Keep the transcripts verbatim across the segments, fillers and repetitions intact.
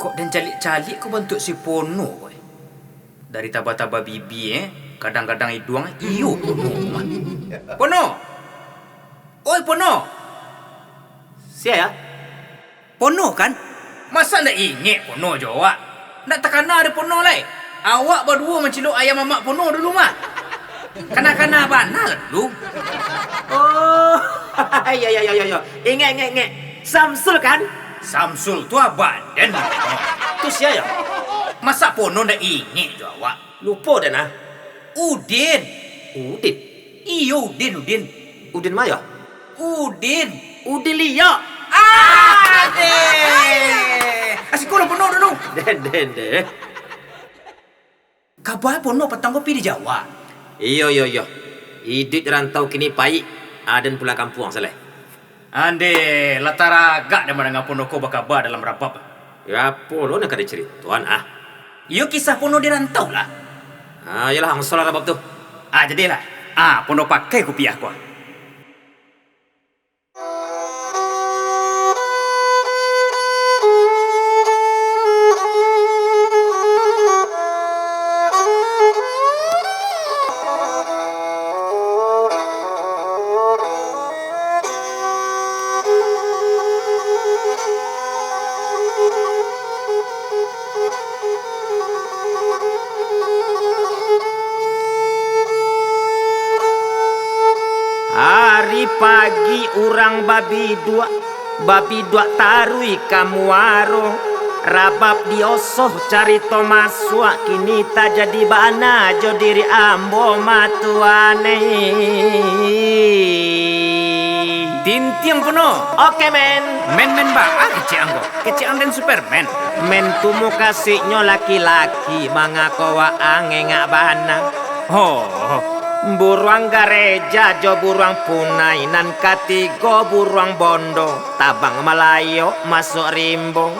Kok den caliak-caliak ko bantuak si Pono ko, eh? Dari taba-taba bibia, eh, gadang-gadang iduang, eh, iyo Pono ko mah. Pono! Oi, Pono! Sia, yo? Pono, kan? Masa ndak ingek Pono jo awak? Ndak takana dek Pono lai? Awak baduo mancilok ayam amak Pono dulu mah. Kana-kana bana lah dulu. Oh, iyo, iyo, iyo, iyo, iyo. Ingek, ingek, ingek. Samsul, kan? Samsul tu abah den. Tu sia, yo? Masa Pono ndak ingek jo awak? Lupo den, ah. Udin. Udin? Iyo, Udin, Udin. Udin ma, yo? Udin. Udin Liok. Ah, deh. Asiko lah Pono dulu. Den, den, den. Kaba Pono patang ko pi di Jawa? Iyo, iyo, iyo. Iduik di rantau kini paik. Aden pulang kampuang saleh. Andeh, lah taragak den mandanga Pono ko bakaba dalam rabab. Yo, apo lo nan ka dicaritoan, ah? Iyo, kisah Pono di rantau lah. Ah, iyolah, angsolah rabab tu. Ah, jadilah. Ah, Pono pakai kupiah ko. Ari pagi urang babiduak, babiduak taruih ka muaro. Rabab diosoh carito masuak, kini tajadi bana jo diri ambo matuanai. Tintiang Pono. Oke, men. Men-men baa kecek ang ko? Kecek ang den Superman. Men tu mukasuiknyo laki-laki, mangako waang engak bana. Ho. Buruang gareja jo buruang punai, nan katigo buruang bondo, tabang malayok masuak rimbo.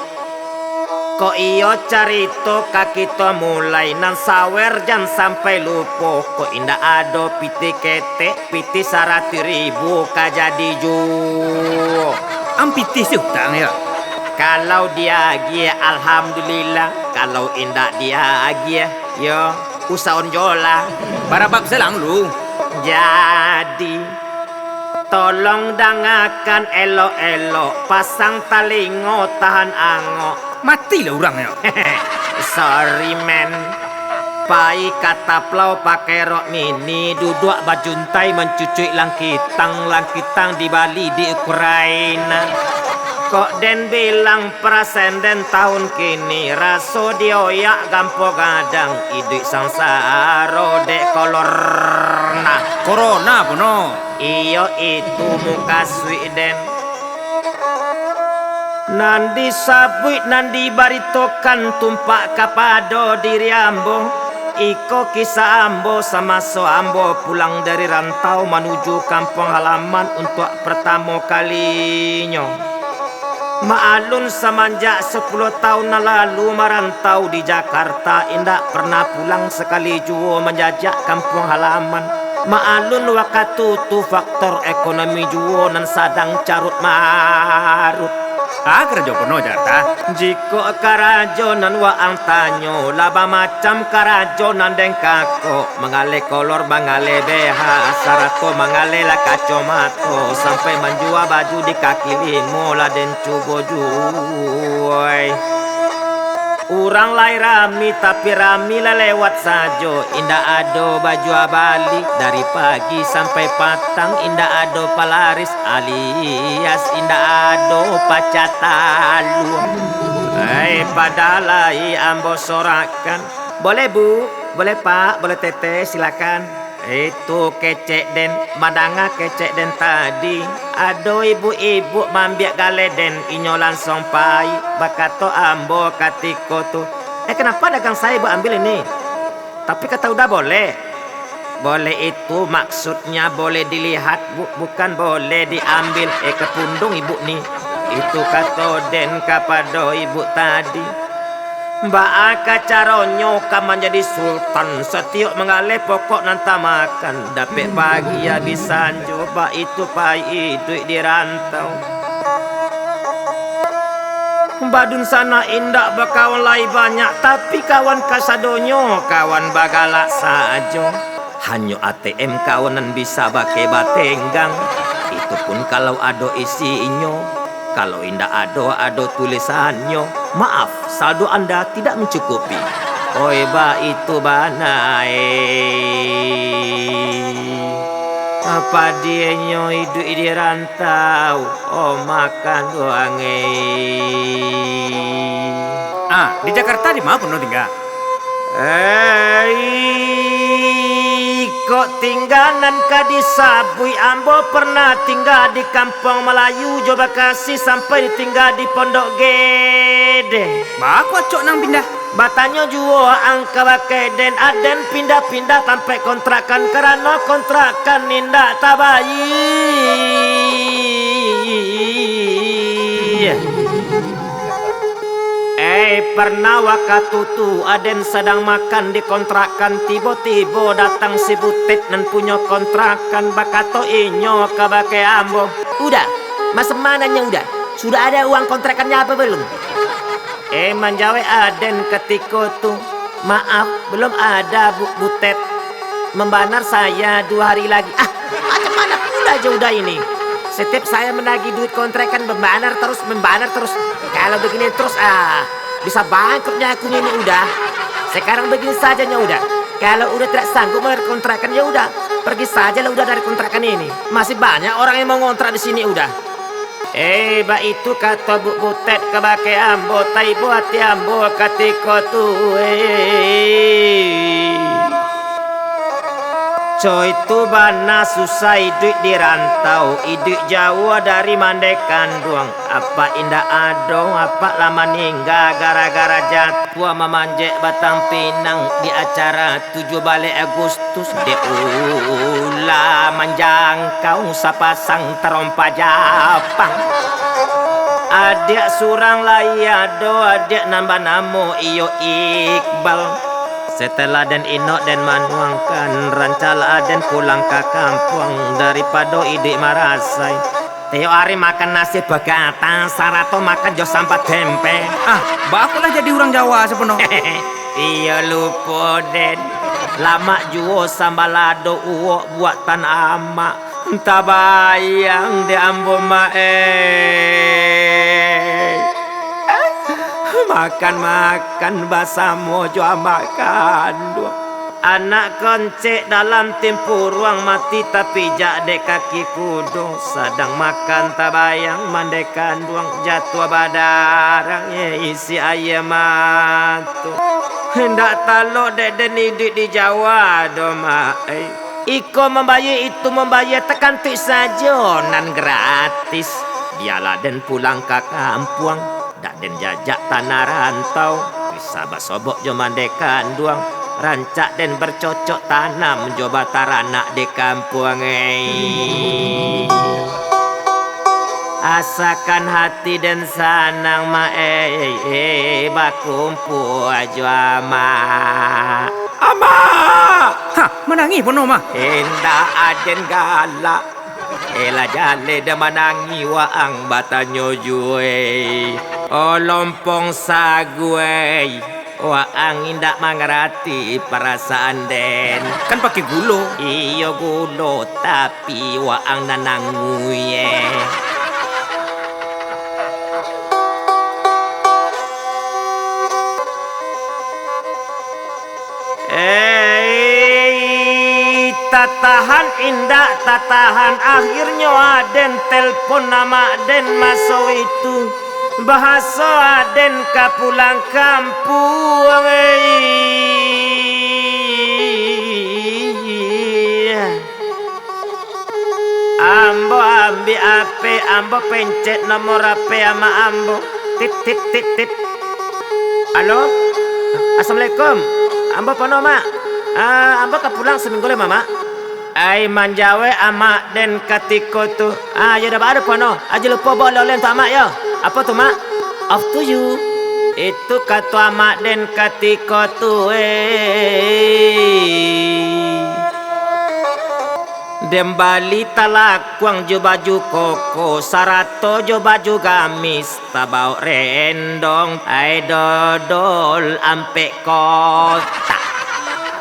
Kok iyo carito ka kito mulai, nan sawer jan sampai lupo, kok indak ado pitih ketek, pitih saratuih ribu ka jadi juo. Ang pitih si utang yo? Kalau diagiah, alhamdulillah, kalau indak diagiah, yo, usaon jo lah. Barabab salang lu. Jadi, tolong dangakan elok-elok, pasang talingo, tahan angok. Mati lah urang yo. Sorry, men. Pai ka Taplau pakai rok mini, duduak bajuntai mancucuik langkitang, langkitang dibali di Ukraina. Kok den bilang Presiden tahun kini, raso dioyak gampo gadang, iduik sansaro dek kolor nah. Korona puno. Iyo itu mukasuik den. Nan disabuik, nan dibaritokan tumpak kapado diri ambo. Iko kisah ambo samaso ambo pulang dari rantau manuju kampuang halaman untuak partamo kalinyo. Ma'alun samanjak sapuluah taun nan lalu marantau di Jakarta, indak parnah pulang sakali juo manjajak kampuang halaman. Ma'alun wakatu tu faktor ekonomi juo nan sadang carut marut. Ah, karajo puno Jakarta. Jikok karajo nan waang tanyo, lah bamacam karajo nan den kakok, mangaleh kolor, mangaleh beha, sarato mangaleh lah kacomato, sampai manjua baju di kaki limo lah den cubo juo. Urang lai rami, tapi rami lah lewat sajo, indak ado bajua bali, dari pagi sampai patang, indak ado palaris, alias indak ado pacah talua. Hai, padahal lai ambo sorakan. Boleh, Bu? Boleh, Pak? Boleh, Teteh? Silakan. Itu kecek den, mandanga kecek den tadi, ado ibuk-ibuk maambiak galeh den, inyo lansuang pai, bakato ambo katiko tu, "Eh, kenapa dagang saya ibuk ambil ini? Tapi kata udah boleh." Boleh itu maksudnya boleh dilihat, Bu, bukan boleh diambil. Eh, kapundung ibuk ni. Itu kato den kapado ibuk tadi. Baa ka caronyo ka manjadi sultan, satiok mangaleh pokok nan tamakan, dapek pagi abih sanjo, baitu pai iduik di rantau. Badunsanak indak bakawan lai banyak, tapi kawan kasadonyo kawan bagalak sajo. Hanyo A T M kawan nan bisa bakeh batenggang, itu pun kalau ado isinyo. Kalau indak ado, ado tulisannyo. Maaf, saldo Anda tidak mencukupi. Oi, baitu bana, eh. Apa dienyo iduik di rantau, oh, makan doang, eh. Ah, di Jakarta di ma puno tingga? Eh, kok tingga nan ka disabuik, ambo pernah tingga di Kampuang Malayu jo Bakasi sampai tingga di Pondok Gede. Baa kok acok nan pindah? Batanyo juo ang kabake den, aden pindah-pindah tampek kontrakan karano kontrakan indak tabayia. Eh, pernah wakatu tu aden sadang makan di kontrakan, tibo-tibo datang si Butet nan punyo kontrakan, bakato inyo kabake ambo, "Uda, maso mananyo Uda? Sudah ada uang kontrakannyo apo balum?" Eh, manjawek aden katiko tu, "Maaf, belum ada, Bu-, Butet. Membanar saya dua hari lagi." Ah, macam mana pula jo Uda ini? Setiap saya menagih duit kontrakan, membanar terus, membanar terus. Kalau begini terus, ah, bisa bangkrutnya aku ini, Uda. Sekarang begini saja nyo, Uda. Kalau Uda tidak sanggup membayar kontrakan, ya Uda, pergi sajalah Uda dari kontrakan ini. Masih banyak orang yang mau ngontrak di sini, Uda. Eh, baitu kato Bu-, Butet kabake ambo, taibo ati ambo katiko tu, eh. Coy, tu bana susah iduik di rantau, iduik jauah dari mandeh kanduang. Apak indak ado, apak lah maningga gara-gara jatuah mamanjek batang pinang di acara tujuah baleh Agustus. Dek ulah manjangkau sapasang tarompa Japang. Adiak surang lai ado, adiak nan banamo iyo Iqbal. Setelah den inok, den manuangkan, rancaklah den pulang ka kampuang daripado iduik marasai. Tiok ari makan nasi bagatan, sarato makan jo sampat tempe. Ah, baa kok lah jadi urang Jawa sapono? Iyo, lupo den. Lamak juo sambalado uwok buatan amak. Tabayang dek ambo, Mak, eh. Makan-makan basamo jo amak kanduang. Anak koncek dalam timpuruang, mati tapijak dek kaki kudo. Sadang makan tabayang mandeh kanduang, jatuah badarah, eh, isi aia mato. Indak talok dek den iduik di Jawa doh, Mak, eh. Iko mambayia, itu mambayia, takantuik sajo nan gratis. Bialah den pulang ka kampuang, dak den jajak tanah rantau. Bisa basobok jo mandeh kanduang, rancak den barcocok tanam jo bataranak di kampuang, eh. Asakan hati den sanang, Mak, eh, eh, bakumpua jo amak. Amak! Hah, manangih pono, Mah? Indak, aden galak. Eh, lah jaleh den manangih, waang batanyo juo, eh. Oh, lompong sagu, eh. Waang indak mangarati parasaan den. Kan pakai gulo. Iyo, gulo, tapi waang nan nangih, eh. Eh, tatahan indak tatahan, akhirnyo aden telpon amak den maso itu. Bahaso aden ka pulang kampuang, eh. Ambo ambiak H P, ambo pencet nomor H P amak ambo. Tit, tit, tit, tit. Halo? Assalamualaikum. Ambo pono, Mak. Ah, ambo ka pulang saminggu lai, Mamak. Ai, manjawek amak den katiko tu. Ah, yo dah, baa ado pono. Ajo lupo bao oleh-oleh untuak amak, yo. Apo tu, Mak? Off to you. Itu kato amak den katiko tu, eh. Den bali talakuang jo baju koko, sarato jo baju gamis, tabaok rendong, ai dodol ampek kotak.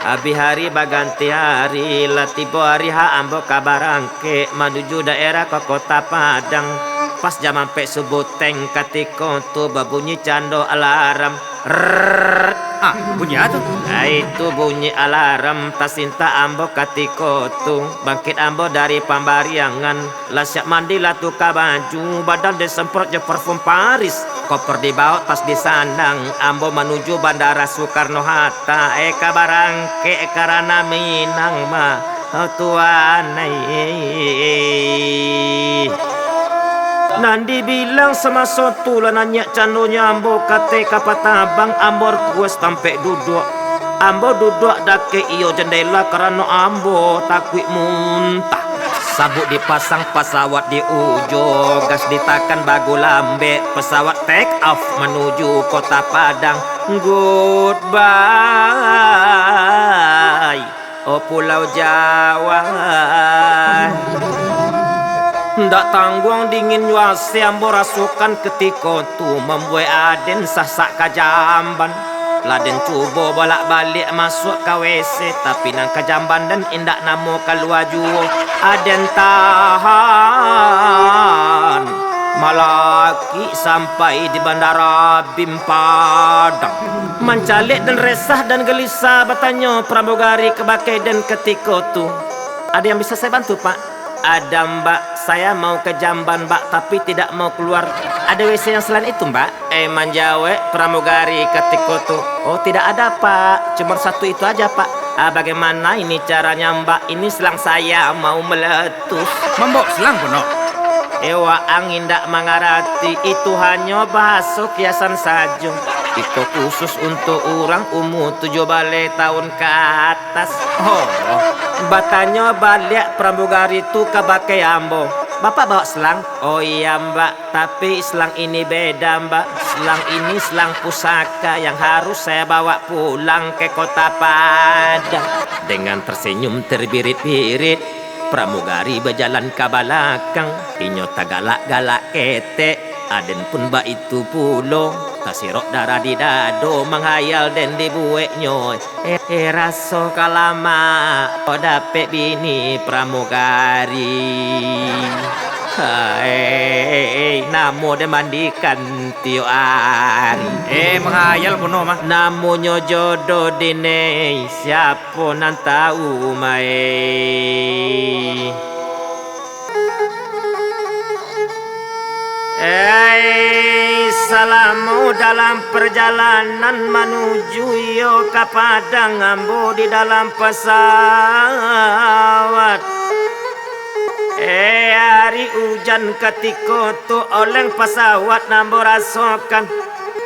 Abih ari baganti ari, lah tibo ari ha ambo ka barangkek manuju daerah ka Kota Padang. Pas jam ampek subuh teng katiko tu babunyi cando alarm. Rrrr. Ah, bunyi a tu? Itu bunyi alarm tasintak ambo katiko tu. Bangkik ambo dari pambariangan, lah siap mandi, lah tuka baju, badan disemprot jo parfum Paris. Koper dibaok, tas disandang, ambo manuju Bandara Soekarno Hatta, eh, ka barangkek ka Ranah Minang mah. Oh, Tuhan, ai. Nan dibilang samaso tu lah naniak candonyo ambo kateh ka Patabang, ambo request tampek duduak. Ambo duduak dakek iyo jandela karano ambo takuik muntah. Sabuk dipasang, pasawat di ujo, gas ditakan bagu lambek, pasawat take off manuju Kota Padang. Goodbye. Oh Pulau Jawa. Ndak tangguang dingin nyo ase ambo rasokan katiko tu, mambuek aden sasak ka jamban. Lah den cubo bolak-baliak masuak ka W C, tapi nan ka jamban den indak namuah kalua juo. Aden tahan malakik sampai di bandara Bim Padang. Mancaliak dan resah dan gelisah batanyo pramugari kabake den katiko tu, "Ado yang bisa saya bantu, Pak?" "Ada, Mbak. Saya mau ke jamban, Mbak, tapi tidak mau keluar. Ada W C yang selain itu, Mbak?" Eh, manjawek pramugari katiko tu, "Oh, tidak ada, Pak. Cuma satu itu aja, Pak." "Ah, bagaimana ini caranya, Mbak? Ini selang saya mau meletus." Mambaok selang pulo? Eh, waang indak mangarati, itu hanyo bahaso kiasan sajo. Iko khusus untuak urang umua tujuah baleh taun ka atas. Oh. Batanyo baliak pramugari tu kabake ambo, "Bapak bawa selang?" "Oh iya, Mbak, tapi selang ini beda, Mbak. Selang ini selang pusaka yang harus saya bawa pulang ke Kota Padang." Dengan tersenyum terbirit-birit, pramugari bajalan ka balakang. Inyo tagalak-galak ketek, aden pun baitu pulo. Tasirok darah di dado, manghayal den dibueknyo. Eh, eh, raso ka lamak, kok dapek bini pramugari. Hai, namo den mandikan tiok ari. Eh, manghayal pulo mah. Namonyo jodoh dini, siapo nan tau, mai? Eh, salamo dalam parjalanan manuju iyo ka Padang, ambo di dalam pasawat. Eh, ari ujan katiko tu, oleng pasawat nan ambo rasokan.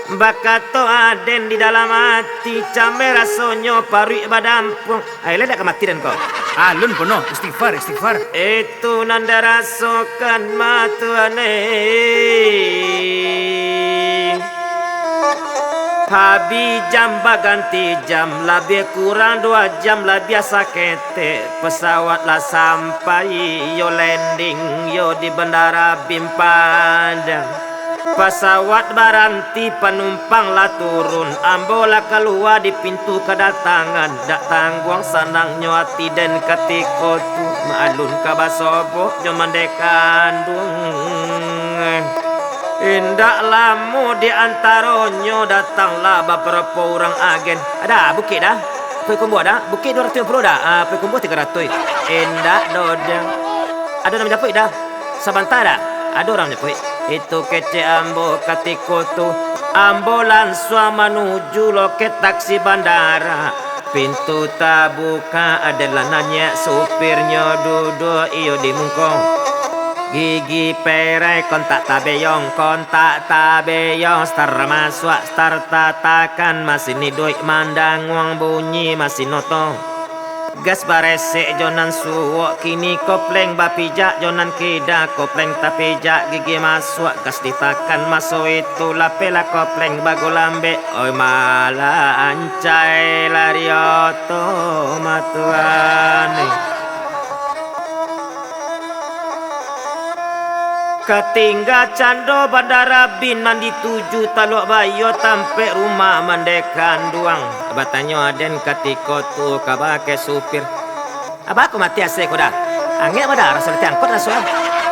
Bakato aden di dalam ati, cameh rasonyo paruik badampuang. Ai, lai dak ka mati den ko? Alun pulo, istighfar, istighfar. Itu nan dirasokan mah Tuhan, eh. Habih jam baganti jam, labiah kurang dua jam, labiah saketek, pesawat lah sampai, yo landing, yo di Bandara Bim Padang. Pasawat baranti, panumpang lah turun, ambo lah kalua di pintu kadatangan. Dak tangguang sanangnyo ati den katiko tu, maalun ka basobok jo mandeh kanduang. Indak lamo di antaronyo datanglah babarapo urang agen. Ada bukik dah? Puik Kumbuah dah? Bukik duo ratuih limo puluah dah? Ah, Puik Kumbuah tigo ratuih. Indak doh, dah. Ado nan manjapuik dah? Sabanta dah, ado urang manjapuik. Itu kecek ambo katiko tu. Ambo lansuang manuju loket taksi bandara. Pintu tabuka, aden lah naniak supirnyo duduak iyo di muko. Gigi perai, kontak tabeyong, kontak tabeyong, star masuak, star tatakan, masin iduik mandanguang bunyi masin oto. Gas baresek jo nan suok, kini kopleng bapijak jo nan kida, kopleng tapijak gigi masuak, gas ditakan maso itu, lapehlah kopleng bagulambek, oi malah ancai lari oto mah Tuhan. Katingga cando Bandara Bin, mandi tujuh Taluak Bayo, tampek rumah mandeh kanduang. Batanyo aden katiko tu kabake supir, "Abako mati A C ko dah? Angek badarah sudah tiangkot raso."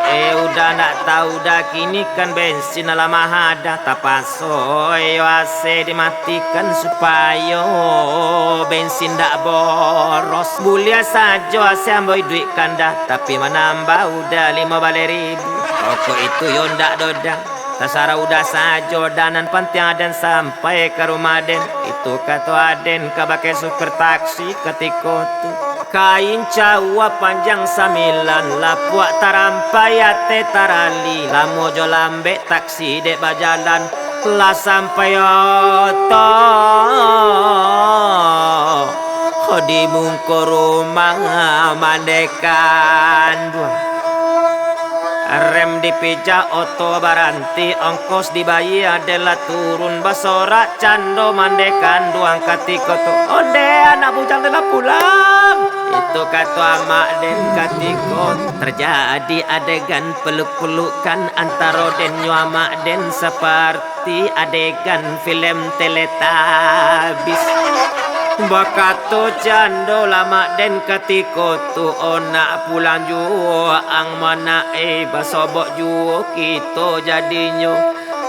"Eh, udah ndak tahu dah, kini kan bensin alah maha dah, tapaso yo A C dimatikan supayo bensin ndak boros. Buliah sajo A C ambo iduikkan dah, tapi manambah udah limo baleh ribu. Pokok itu yo ndak doh dah. Tasarah udah sajo dah, nan pantiang aden sampai ka rumah aden." Itu kato aden kabake supir taksi katiko tu. Kain cawua panjang sambilan, lapuak tarampai ateh tarali, lamo jo lambek taksi dek bajalan, lah sampai oto di mungko rumah mandeh kanduang. Rem dipijak, oto baranti, ongkos dibayia, dek lah turun basorak cando mandeh kanduang katiko tu. "Onde, anak bujang, dek lah pulang!" Itu kato amak den katiko tu. Terjadi adegan peluk-pelukan antaro den jo amak den, saparti adegan filem Teletubbies. Bakato cando lah amak den katiko tu, "Oh, nak pulang juo ang ma nak, eh, basobok juo kito jadinyo.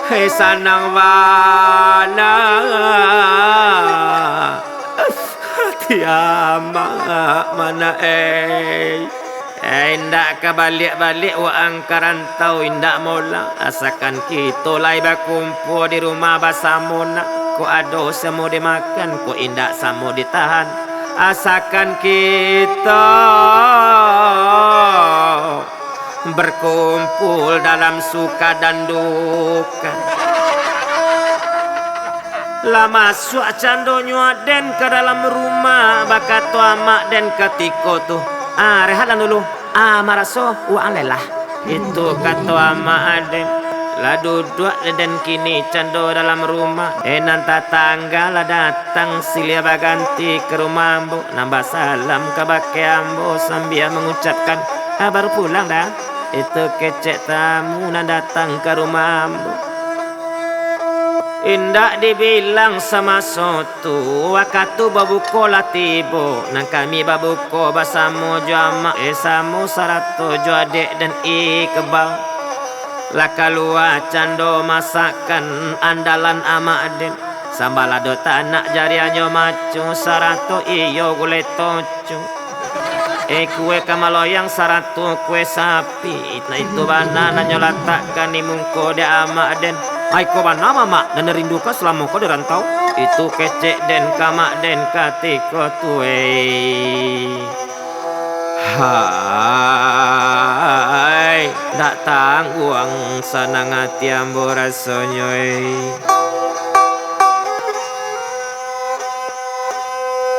Hei, sanang bana hati amak ma nak, eh." Eh, indak ka baliak-baliak waang ka rantau, indak molah. Asakan kito lai bakumpua di rumah basamo nak. Kok ado samo dimakan, kok indak samo ditahan. Asakan kito berkumpul dalam suka dan duka. Lah masuak candonyo aden ka dalam rumah, bakato amak den katiko tu, "Ah, rehatlah dulu. Ah, maraso waang lelah." Itu kato amak aden, "Lah duduak den kini cando dalam rumah. Eh, nan tatangga lah datang silih baganti ka rumah ambo, nan basalam kabake ambo sambia mangucapkan, 'Ah, baru pulang dah?' Itu kecek tamu nan datang ka rumah ambo." Indak dibilang samaso tu, wakatu babuko lah tibo, nan kami babuko basamo jo amak, eh, samo sarato jo adek den Iqbal. Lah kalua cando masakan andalan amak den, sambalado tanak jariahnyo maco, sarato iyo gulai toco. Eh, kue kamaloyang sarato kue sapi, nah itu bana nan nyo latakkan di mungko dek amak den. "Ai, ko bana, Mamak, nan den rindukan salamo ko di rantau?" Itu kecek den ka amak den katiko tu, eh. Hai, ndak tangguang sanang ati ambo rasonyo, eh.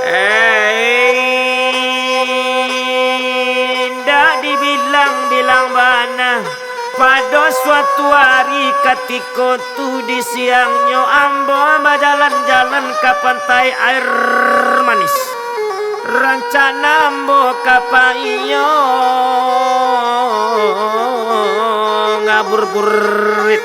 Eh, indak dibilang-bilang bana, pado suatu ari katiko tu di siangnyo ambo bajalan-jalan ka pantai Air Manis. Rancana ambo ka paiyo ngabuburit.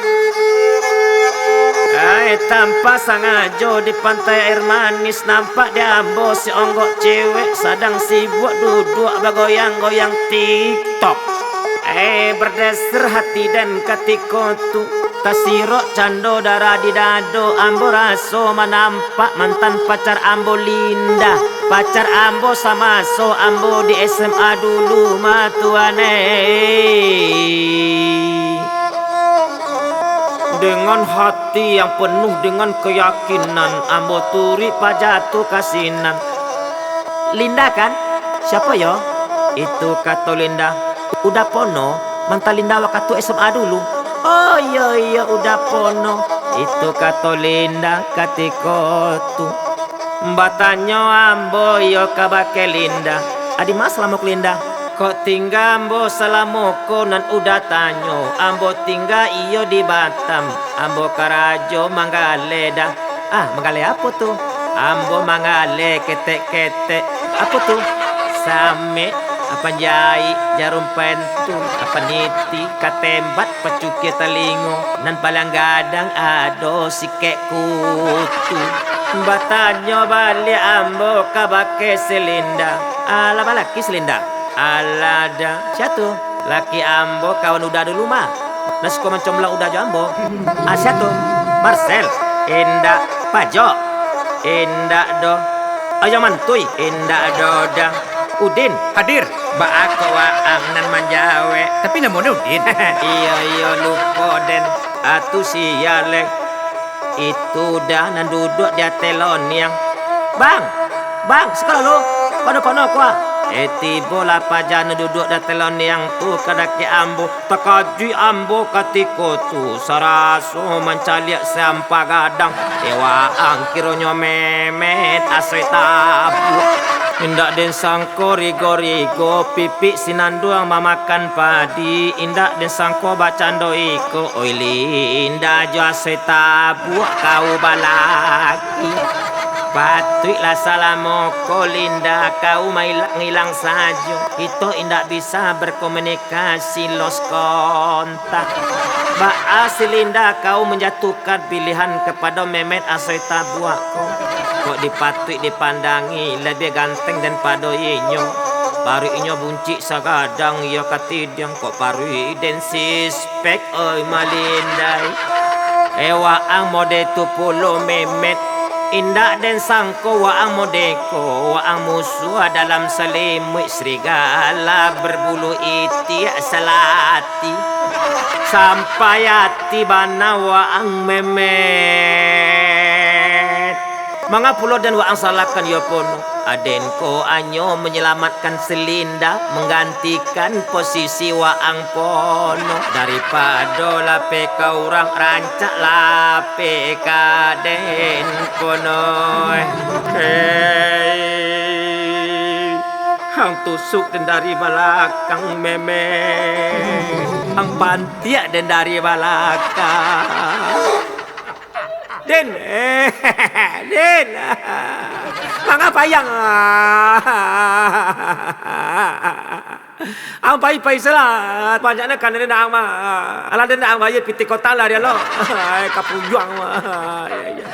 Ai, tanpa sangajo di pantai Air Manis, nampak di ambo saonggok cewek sadang sibuak duduak bagoyang-goyang TikTok. Eh, berdeser hati den katiko tu, tasirok cando darah di dado, ambo raso manampak mantan pacar ambo Linda, pacar ambo samaso ambo di S M A dulu, mah Tuhan, eh. Dengan hati yang penuh dengan keyakinan, ambo turuik paja tu ka sinan. "Linda kan? Siapo yo?" Itu kato Linda. "Uda Pono, mantan Linda wakatu S M A dulu." "Oh, iyo, iyo, Uda Pono." Itu kato Linda katiko tu. Batanyo ambo iyo kabake Linda, "Adi ma salamo ko, Linda?" "Kok tingga ambo salamo ko nan Uda tanyo, ambo tingga iyo di Batam, ambo karajo manggaleh dah." "Ah, manggaleh apo tu?" "Ambo manggaleh ketek-ketek." "Apo tu?" "Samek." Panjaik jarum pantu, paniti katembat pacukia talingo, nan paliang gadang ado sikek kutu. Batanyo baliak ambo kabake si Linda, "Alah balaki si Linda?" "Alah da." "Sia tu?" "Laki ambo kawan Uda dulu mah, nan suko mancomblak Uda jo ambo." "Ah, sia tu?" "Marsel." "Indak." "Pajok?" "Indak doh." "Ayang Mantui?" "Indak doh da." "Udin?" "Hadir." "Baa kok waang nan manjawek?" "Tapi namonyo Udin." "Iyo, iyo, lupo den." "Atu sia lai?" "Itu Da nan duduak di ateh loniang." "Bang! Bang! Siko lalu! Pado-pado ko ah!" Eh, tibolah paja nan duduak di ateh loniang tu ka dakek ambo. Takajuik ambo katiko tu, saraso mancaliak sampah gadang. Eh, waang kironyo Memet asoi tabuak. Indak den sangko rigo-rigo, pipik sinanduang mamakan padi. Indak den sangko bacando iko, oi Linda jo asoi tabuak kau balaki. Patuiklah salamo ko Linda kau mailang-ilang sajo. Kito indak bisa berkomunikasi, lost kontak. Baa si Linda kau manjatuhkan pilihan kapado Memet asoi tabuak ko? Kok dipatuik dipandangi labiah ganteng daripado inyo. Paruik inyo buncik sagadang, iyo katidiang, kok paruik den suspek, oi malindai. Eh, waang mode tu pulo Memet. Indak den sangko waang mode ko, waang musuah dalam salimuik, serigala berbulu itiak salati. Sampai ati bana waang Memet. Manga pulo den waang salahkan iyo pono? Aden ko anyo manyalamatkan si Linda, manggantikan posisi waang pono. Daripado lapeh ka urang, rancak lapeh ka den pono. Hei, ang tusuk den dari balakang, Memet. Ang pantiak den dari balakang. Den, eh, Den. Manga payang. Ang pai-pai salah. Banyaknyo kan den ang mah. Alah den ang bayia pitih kota lah dia lo. Ai, kapujuang mah. Ya, ya.